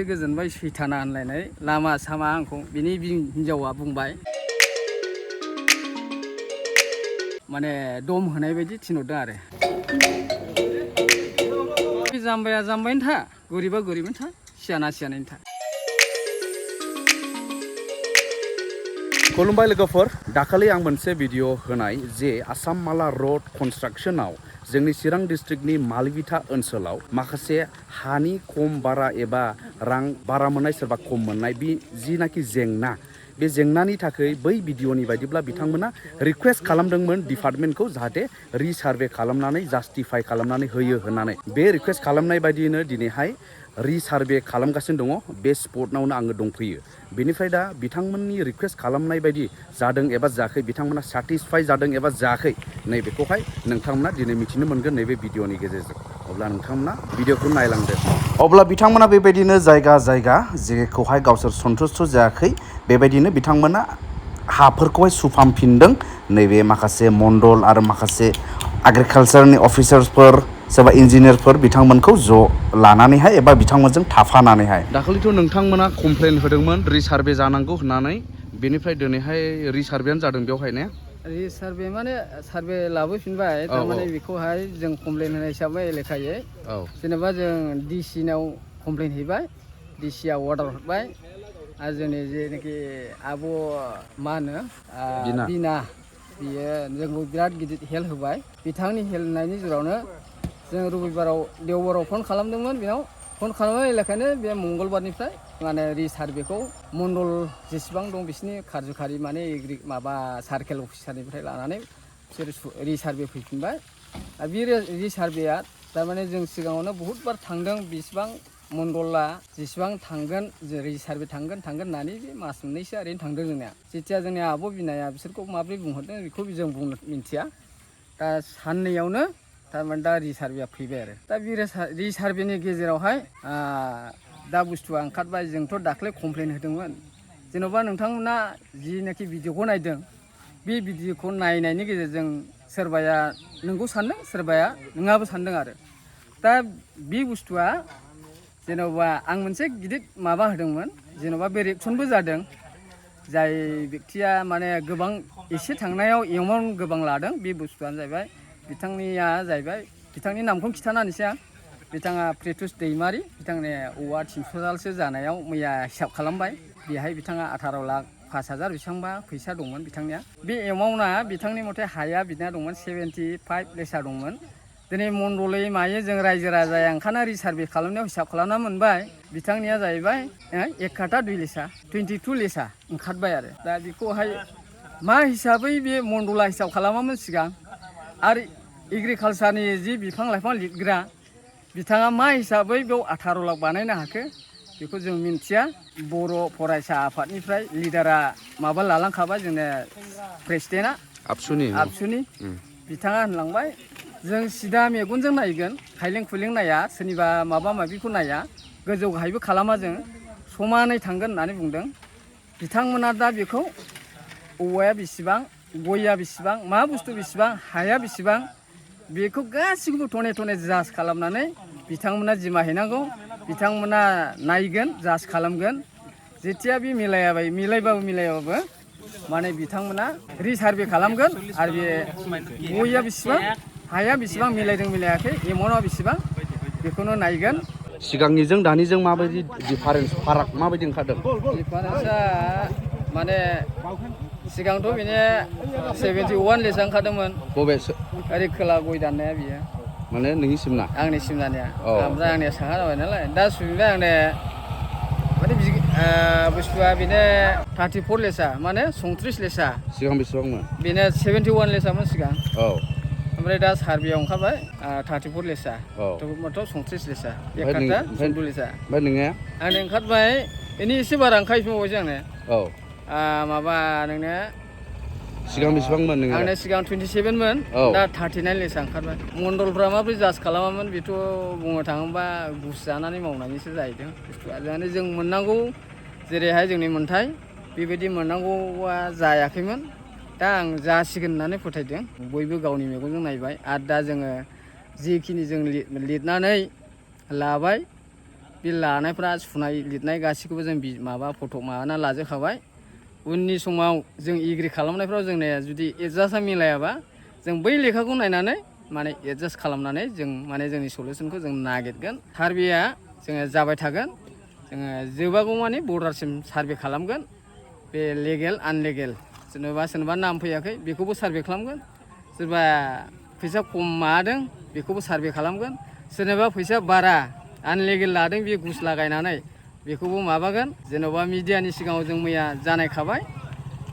गोजोनबाय सैथाना होनलायनाय लामा सामा आंखौ बिनि हिनजावा बुंबाय माने दम होनाय बायदि थिनहरदों आरो जाम्बाया जाम्बायैनो था गरिबा गरिबैनो था सियाना सियानैनो था। खुलुमबाय लोगोफोर, दाखालि आं मोनसे भिडिअ होनाय जे आसाम माला रड कन्स्ट्राक्शनाव जोंनि चिरां डिस्ट्रिक्टनि मालबिथा ओनसोलाव माखासे हानि खम बारा एबा रां बारा मोननाय सोरबा खम मोननाय बे जिनाखि जेंना बे जेंनानि थाखाय बै भिडिअनि बायदिब्ला बिथांमोना रिक्वेस्ट खालामदोंमोन डिपार्टमेन्टखौ जाहाथे रिसार्भे खालामनानै जास्टिफाइ खालामनानै होयो होननानै। बे रिक्वेस्ट खालामनाय बायदियैनो दिनैहाय रिसार्भे खालामगासिनो दङ। बे स्पटनावनो आङो दंफैयो। बेनिफ्राय दा बिथांमोननि रिक्वेस्ट खालामनाय बायदि जादों एबा जायाखै, बिथांमोना सेटिसफाइ जादों एबा जायाखै, नैबेखौहाय नोंथांमोना दिनै मिथिनो मोनगोन नैबे भिडिअनि गेजेरजों। अब्ला नोंथांमोना भिडिअखौ नायलांदो। अब्ला बिथांमोना बेबायदिनो जायगा जायगा जेखौहाय गावसोर सन्तुष्ट जायाखै बेबायदिनो बिथांमोना हाफोरखौहाय सुफामफिनदों। नैबे माखासे मण्डल आरो माखासे एग्रिकालसारनि अफिसार्सफोर सोरबा इन्जिनियारफोर बिथांमोनखौ ज' लानानैहाय एबा बिथांमोनजों थाफानानैहाय। दाखालिथ' नोंथांमोना कमप्लेन होदोंमोन रिसार्भे जानांगौ होननानै, बेनिफ्राय दिनैहाय रिसार्भेयानो जादों बेवहाय ने? रिसार्भे माने सार्भे लाबोफिनबाय थारमाने बेखौहाय जों कमप्लेन होनाय हिसाबै एलेखायै जेनेबा जों डिसिनाव कमप्लेन हैबाय, डिसिआ अर्डार हरबाय आरो जोंनि जेनाखि आब' मा होनो बिना बियो जोंखौ बिराद गिदिर हेल्प होबाय। बिथांनि हेल्प होनायनि जुरावनो जों रबिबाराव देवबाराव फन खालामदोंमोन। बेनाव फन खालामनाय लेखानो बे मंगलबारनिफ्राय माने रिसार्भेखौ मण्डल जेसेबां दं बिसिनि कारज'खारि माने माबा सार्केल अफिसारनिफ्राय लानानै बिसोर रिसार्भे फैफिनबाय। आरो बे रिसार्भेया थारमाने जों सिगाङावनो बहुतबार थांदों, बेसेबां मण्डला जेसेबां थांगोन रिसार्भे थांगोन होननानै बे मास मोननैसो ओरैनो थांदों जोंनिया। जेथिया जोंनि आब' बिनाया बिसोरखौ माबोरै बुंहरदों बेखौ जों बुंनो मिन्थिया। दा साननैयावनो थारमाने दा रिसार्भेया फैबाय आरो दा बे रिसार्भेनि गेजेरावहाय दा बुस्थुआ ओंखारबाय। जोंथ' दाख्लै कमप्लेन होदोंमोन। जेन'बा नोंथांमोना जिनाखि भिडिअखौ नायदों बे भिडिअखौ नायनायनि गेजेरजों सोरबाया नोंगौ सान्दों, सोरबाया नोङाबो सान्दों आरो दा बे बुस्थुआ जेन'बा आं मोनसे गिदिर माबा होदोंमोन, जेन'बा बे रिएक्सनबो जादों। जाय बेक्तिया माने गोबां एसे थांनायाव एमाउन्ट गोबां लादों बे बुस्थुआनो जाहैबाय बिथांनिया जाहैबाय, बिथांनि नामखौनो खिन्थानानैसै आं। बिथाङा प्रिटुस दैमारि। बिथांनि औवा 300 दालसो जानायाव मैया हिसाब खालामबाय। बेहाय बिथाङा 18 लाख 5,000 बेसेबांबा फैसा दंमोन बिथांनिया। बे एमाउन्टआ बिथांनि मथे हाया बिना दंमोन 75 लेसा दंमोन। दिनै मण्डलै मायो जों रायजो राजाया ओंखारना रिसार्भे खालामनायाव हिसाब खालामना मोनबाय बिथांनिया जाहैबाय 1 काटा 2 लेसा 22 लेसा ओंखारबाय आरो दा बेखौहाय मा हिसाबै बे मण्डला हिसाब खालामामोन सिगां, आरो एग्रिकालसारनि जि बिफां लाइफां लिरग्रा बिथाङा मा हिसाबै बेयाव 18 लाख बानायनो हाखो बेखौ जों मिन्थिया। बर' फरायसा आफादनिफ्राय लिडारा माबा लालांखाबाय, जोंना प्रेसिडेन्टआ आबसुनि बिथाङा होनलांबाय जों सिदा मेगनजों नायगोन, खायलें खुइलें नाया, सोरनिबा माबा माबिखौ नाया, गोजौ गाहायबो खालामा, जों समानै थांगोन होननानै बुंदों। बिथांमोना दा बेखौ औवाया बेसेबां, गयआ बेसेबां, मा बुस्थु बेसेबां, हाया बेसेबां, बेखौ गासिखौबो थने थने जाज खालामनानै बिथांमोना जिमा हैनांगौ। बिथांमोना नायगोन, जाज खालामगोन। जेथिया बे मिलायबाबो माने बिथांमोना रिसार्भे खालामगोन आरो बे गयआ बेसेबां, हाया बेसेबां, मिलायदों मिलायाखै, एमाउन्टआ बेसेबां बेखौनो नायगोन। सिगांनिजों दानिजों माबायदि डिफारेन्स, फाराग माबायदि ओंखारदों? डिफारेन्सआ माने सिगांथ' बेनो 71 लेसा ओंखारदोंमोन। बबे ओरै खोला गय दाननाया बियो माने नोंनि सिमना? आंनि सिमनानिया। ओमफ्राय आंनिया साहा जाबाय नालाय दा सुबिदा आंने माने बुस्थुआ बेनो 34 लेसा माने 34 लेसा। सिगां बेसेबांमोन? बेनो 71 लेसामोन सिगां। औ। ओमफ्राय दा सार्भेयाव ओंखारबाय 34 लेसा। माथ्र' 34 लेसा, 1 काटा 14 लेसा। ओमफ्राय नोंनिया? आंनि ओंखारबाय बेनि एसे बारा ओंखारफिनबावबायसो आंनो। औ। माबा नोंनो सिगां बेसेबांमोन नोङो? आंनो सिगां 27मोन, दा 39 लेसा ओंखारबाय। मण्डलफ्रा माबोरै जाज खालामामोन बेथ' बुंनो थाङोबा घुस जानानै मावनायनिसो जाहैदों बुस्थुआ। जों मोननांगौ जेरैहाय जोंनि मोन्थाय बेबायदि मोननांगौआ जायाखैमोन। दा आं जासिगोन होननानै फोथायदों। बयबो गावनि मेगनजों नायबाय आरो दा जोङो जिखिनि जों लिरनानै लाबाय बे लानायफ्रा सुनाय लिरनाय गासैखौबो जों माबा फट' माबाना लाजोबखाबाय उननि समाव जों एग्रि खालामनायफ्राव जोंने जुदि एडजास्टआ मिलायाबा जों बै लेखाखौ नायनानै माने एडजास्ट खालामनानै जों माने जोंनि सलुसनखौ जों नागिरगोन सार्भेया जोङो जाबाय थागोन जोङो जोबागौ माने बर्डारसिम सार्भे खालामगोन बे लेगेल आनलेगेल जेनेबा सोरबा नाम फैयाखै बेखौबो सार्भे खालामगोन सोरबा फैसा खम मादों बेखौबो सार्भे खालामगोन सोरनोबा फैसा बारा आनलेगेल लादों बे घुस लागायनानै बेखौबो माबागोन जेन'बा मिडियानि सिगाङाव जों मैया जानायखाबाय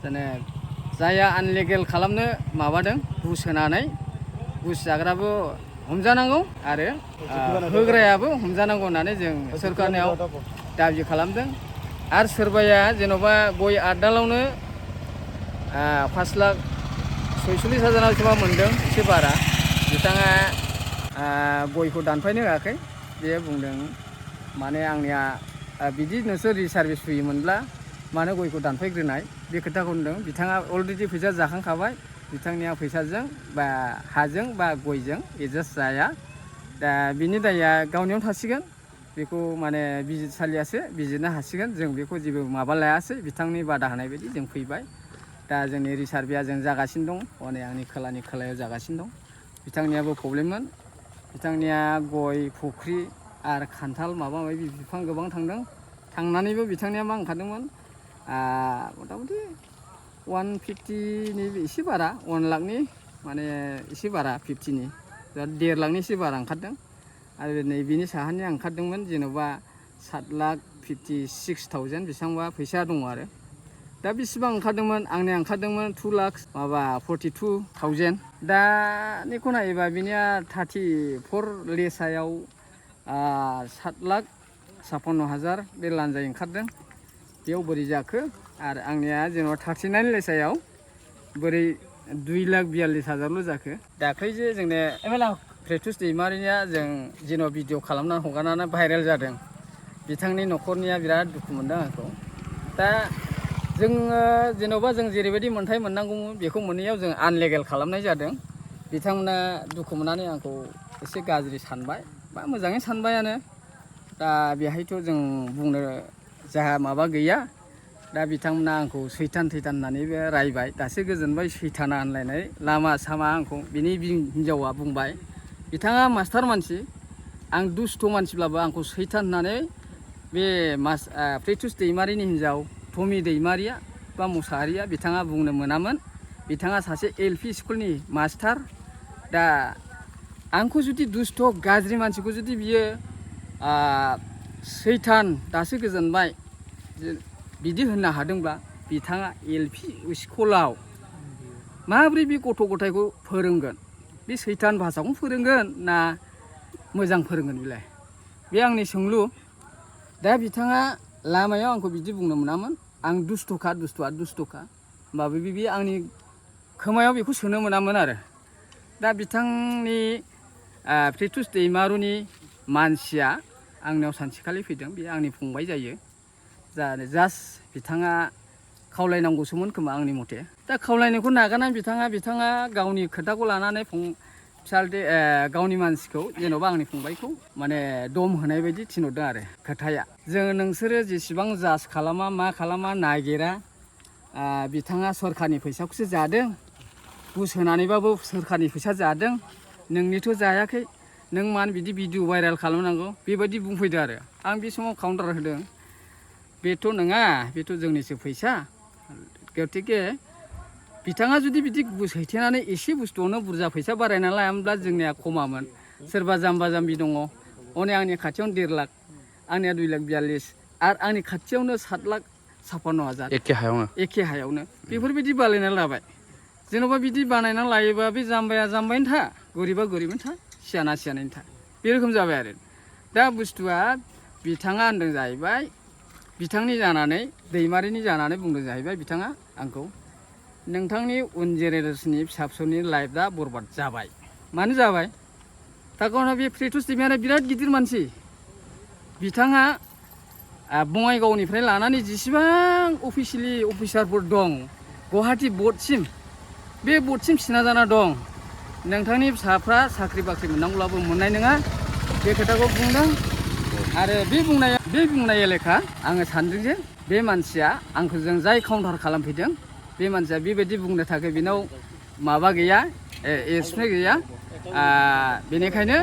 जेने जायहा आनलेगेल खालामनो माबादों घुस होनानै घुस जाग्राबो हमजानांगौ आरो होग्रायाबो हमजानांगौ होननानै जों सोरखारनियाव दाबि खालामदों आरो सोरबाया जेन'बा गय आदालावनो 5,46,000 मोनदों एसे बारा बिथाङा गयखौ दानफायनो होआखै बे बुंदों माने आंनिया बिदि नोंसोर रिसार्भिस होयोमोनब्ला मानो गयखौ दानफायग्रोनाय बे खोथाखौ होनदों बिथाङा अलरेडि फैसा जाखांखाबाय बिथांनिया फैसाजों बा हाजों बा गयजों एडजास्ट जाया दा बिनि दाया गावनियाव थासिगोन बेखौ माने बिजिरसालियासो बिजिरनो हासिगोन जों बेखौ जेबो माबा लायासै बिथांनि बादा होनाय बायदि जों फैबाय दा जोंनि रिसार्भेया जों जागासिनो दं हनै आंनि खोलायाव जागासिनो दं बिथांनियाबो प्रब्लेममोन बिथांनिया गय फुख्रि आरो खान्थाल माबा माबि बिफां गोबां थांदों थांनानैबो बिथांनिया मा ओंखारदोंमोन मथा मथि 150नि एसे बारा 1 लाखनि माने एसे बारा 50नि 1.5 लाखनि एसे बारा ओंखारदों आरो नै बिनि साहानिया ओंखारदोंमोन जेन'बा 7,56,000 बेसेबांबा फैसा दङ आरो दा बेसेबां ओंखारदोंमोन आंनिया ओंखारदोंमन 2,42,000 दानिखौ नायोबा बिनिया 34 लेसायाव 7,56,000 बे लान्जाय ओंखारदों बेयाव बोरै जाखो आरो आंनिया जेनेबा 39 लेसायाव बोरै 2,42,000ल' जाखो दाख्लै जे जोंने प्रेटुस दैमारिनिया जों जेन' भिडिअ खालामनानै हगारनानै भाइरेल जादों बिथांनि न'खरनिया बिराद दुखु मोनदों आंखौ दा जोङो जेन'बा जों जेरैबायदि मोन्थाय मोननांगौमोन बेखौ मोनैयाव जों आनलेगेल खालामनाय जादों बिथांमोना दुखु मोननानै आंखौ एसे गाज्रि सानबाय बा मोजाङै सानबायानो दा बेहायथ' जों बुंनो जाहा माबा गैया दा बिथांमोना आंखौ सैथान होननानैबो रायबाय दासो गोजोनबाय सैथाना होनलायनाय लामा सामा आंखौ बिनि हिनजावा बुंबाय बिथाङा मास्टार मानसि आं दुस्थ' मानसिब्लाबो आंखौ सैथान होननानै बे प्रेटुस दैमारिनि हिनजाव टमि दैमारिया बा मुसाहारिया बिथाङा बुंनो मोनामोन बिथाङा सासे LP स्कुलनि मास्टार दा आंखौ जुदि दुस्थ' गाज्रि मानसिखौ जुदि बियो सैथान दासो गोजोनबाय बिदि होननो हादोंब्ला बिथाङा LP स्कुलाव माबोरै बे गथ' गथायखौ फोरोंगोन बे सैथान भाषाखौनो फोरोंगोन ना मोजां फोरोंगोन बिलाय बे आंनि सोंलु दा बिथाङा लामायाव आंखौ बिदि बुंनो मोनामोन आं दुस्थ'खा होमबाबो बे आंनि खोमायाव बेखौ सोनो मोनामोन आरो दा बिथांनि प्रेटुस दैमारुनि मानसिया आंनाव सानसेखालि फैदों बे आंनि फंबाय जायो जास्ट बिथाङा खावलायनांगौसोमोन खोमा आंनि मथे दा खावलायनायखौ नागारनानै बिथाङा गावनि खोथाखौ लानानै गावनि मानसिखौ जेन'बा आंनि फंबायखौ माने दम होनाय बायदि थिनहरदों आरो खोथाया जों नोंसोरो जेसेबां जाज खालामा मा खालामा नागिरा बिथाङा सरखारनि फैसाखौसो जादों घुस होनानैबाबो सोरखारनि फैसा जादों नोंनिथ' जायाखै नों मानो बिदि भिडिअ भाइरेल खालामनांगौ बेबायदि बुंफैदो आरो आं बे समाव काउन्टार होदों बेथ' नङा बेथ' जोंनिसो फैसा गतिके बिथाङा जुदि बिदि घुस हैथेनानै एसे बुस्थुआवनो बुरजा फैसा बारायना लायामोनब्ला जोंनिया खमामोन सोरबा जाम्बा जाम्बि दङ हनै आंनि खाथियावनो 1.5 लाख आंनिया 2,42,000 आरो आंनि खाथियावनो 7,56,000 एखे हायावनो बेफोरबायदि बानायना लाबाय जेन'बा बिदि बानायना लायोबा बे जाम्बाया जाम्बायैनो था गरिबा गरिबैनो था सियाना सियानैनो था बे रोखोम जाबाय आरो दा बुस्थुआ बिथाङा होनदों जाहैबाय बिथांनि जानानै दैमारिनि जानानै बुंदों जाहैबाय बिथाङा आंखौ नोंथांनि उन जेनेरेसननि फिसा फिसौनि लाइफआ बरबाद जाबाय मानो जाबाय दा गावना बे प्रेटुस दैमारिया बिराद गिदिर मानसि बिथाङा बङाइगावनिफ्राय लानानै जेसेबां अफिसियेलि अफिसारफोर दं गुवाहाटि बर्डसिम बे बर्डसिम सिना जाना दं नोंथांनि फिसाफ्रा साख्रि बाख्रि मोननांगौब्लाबो मोननाय नङा बे खोथाखौ बुंदों आरो बे बुंनाय लेखा आङो सानदों जे बे मानसिया आंखौ जों जाय काउन्टार खालामफैदों बे मानसिया बेबायदि बुंनो थाखाय बेनाव माबा गैया एक्सपिरियेन्स गैया बेनिखायनो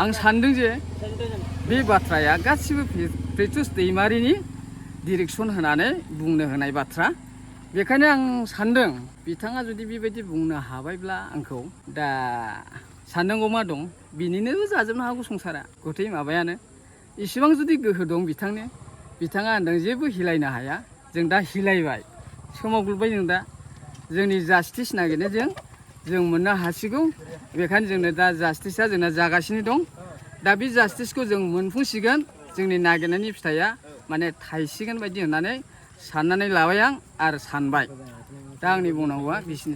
आं सानदों जे बे बाथ्राया गासिबो प्रितुष दैमारिनि डिरेक्सन होनानै बुंनो होनाय बाथ्रा बेखायनो आं सानदों बिथाङा जुदि बेबायदि बुंनो हाबायब्ला आंखौ दा साननांगौ मा दं बिनिनो जाजोबनो हागौ संसारा गथै माबायानो इसिबां जुदि गोहो दं बिथाङा होनदों जेबो हिलायनो हाया जों दा हिलायबाय सोमावग्लुबबाय जों दा जोंनि जास्टिस नागिरनो जों मोननो हासिगौ बेखायनो जोंनो दा जास्टिसा जोंना जागासिनो दं दा बे जास्टिसखौ जों मोनफुंसिगोन जोंनि नागिरनायनि फिथाइया माने थाइसिगोन बायदि होननानै साननानै लाबाय आं आरो सानबाय दा आंनि बुंनांगौआ बिसिनि